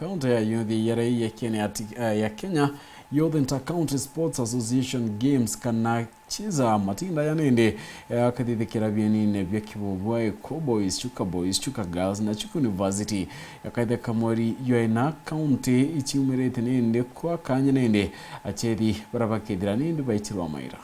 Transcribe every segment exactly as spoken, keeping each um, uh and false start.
Kaunti ya Youth ya Raia ya Kenya, ya Kenya Youth Inter-County Sports Association Games kana CHISA, matinda ya nindi, eh, akathithikira bienine bia Kibubua, Eko Boys, Chuka Boys, Chuka Girls na Chuka University. Yakaitheka mweri jwa ina, kaunti ichiumirite nindi kwa kanya nindi, achethi bara bakethira nindi baichirwa maira.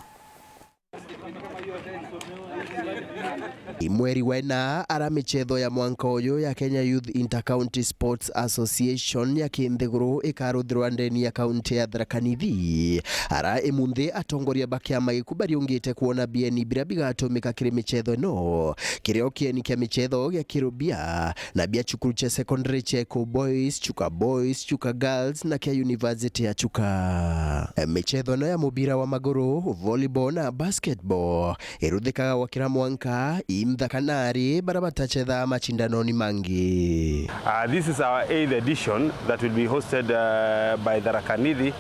I mweri wa ina, ara michetho ya mwanka uyu ya Kenya Youth Inter-County Sports Association ya kinthiguru ikaruthirwa ndeni ya kaunti ya Tharaka Nithi, ara imunthi atongoria ba kiama giku bariungite kwona bieni biria bigatumika kiri michetho ino, kirio kieni kia michetho gia Kirubia na bia cukuru cia secondary cia Eko Boys, Chuka Boys, Chuka Girls na kia University ya Chuka. Michetho ino ya mubira wa maguru, volleyball na basketball iruthikaga gwa kira mwanka, i nthaka na ari bara batachetha machindanoni mangi. Uh, this is our eighth edition that will be hosted, uh, by Tharaka Nithi,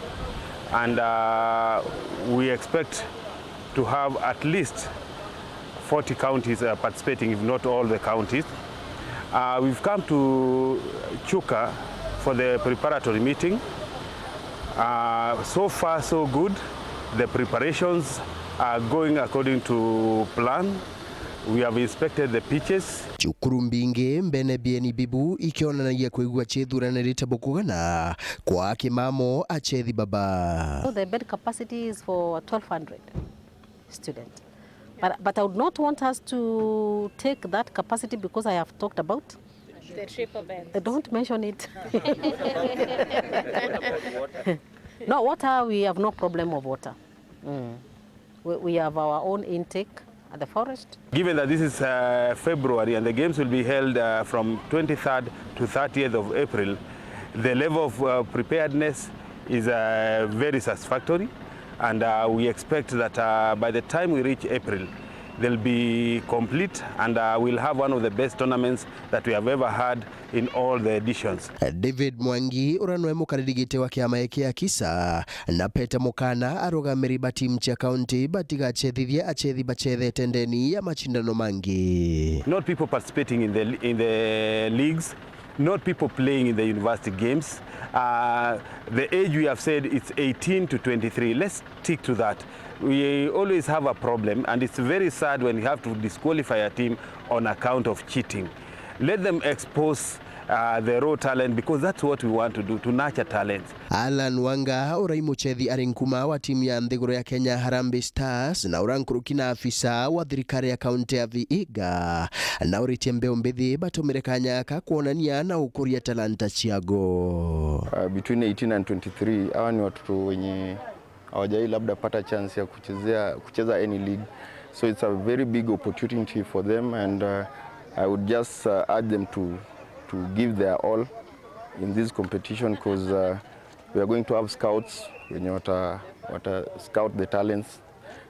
and, uh, we expect to have at least forty counties, uh, participating, if not all the counties. Uh, we've come to Chuka for the preparatory meeting. Uh, so far, so good. The preparations are going according to plan. We have inspected the pitches. Cukuru mbingi mbene bieni bibu ikionanagia kwigua ciithuranirite bukugana kwa kimamo achethi baba. So the bed capacity is for twelve hundred students. But, but I would not want us to take that capacity because I have talked about the triple bed. Uh, don't mention it. No, water, we have no problem of water. Mm. We, we have our own intake at the forest. Given that this is, uh, February and the games will be held, uh, from twenty-third to thirtieth of April, the level of, uh, preparedness is, uh, very satisfactory, and, uh, we expect that, uh, by the time we reach April, they'll be complete, and, uh, we'll have one of the best tournaments that we have ever had in all the editions. David Mwangi, uria nwe mukariri giti wa kiama giki kia CHISA, na Peter Mukana, arugamiri ba timu cia kaunti, batigachethithie achethi bachethete ndeni ya machindano mangi. Not people participating in the, in the leagues, not people playing in the university games. Uh, the age we have said it's eighteen to twenty-three. Let's stick to that. We always have a problem, and it's very sad when you have to disqualify a team on account of cheating. Let them expose, uh, the raw talent, because that's what we want to do, to nurture talents. Alan Wanga, uria i muchethi ari nkuma wa timu ya nthiguru ya Kenya Harambee Stars, na uria nkuruki na afisa wa thirikari ya kaunti ya Vihiga, na uritie mbeu mbithi batumire kanya ka kwonania na gukuria talanta ciago. Uh, between eighteen and twenty-three, hawa ni watoto wenye hawajai labda pata chance ya kuchezea, kucheza any league. So it's a very big opportunity for them, and, uh, I would just, uh, urge them to, to give their all in this competition, 'cause, uh, we are going to have scouts wenye wata, wata scout the talents,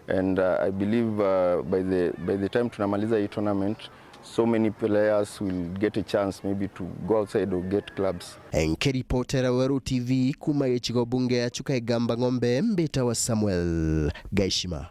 and, uh, I believe, uh, by the, by the time tunamaliza hii tournament, so many players will get a chance maybe to go outside or get clubs. Nkiripotera Weru T V kuma gicigo bunge ya Chuka Igamba Ng'ombe, mbitawa Samuel Gaishima.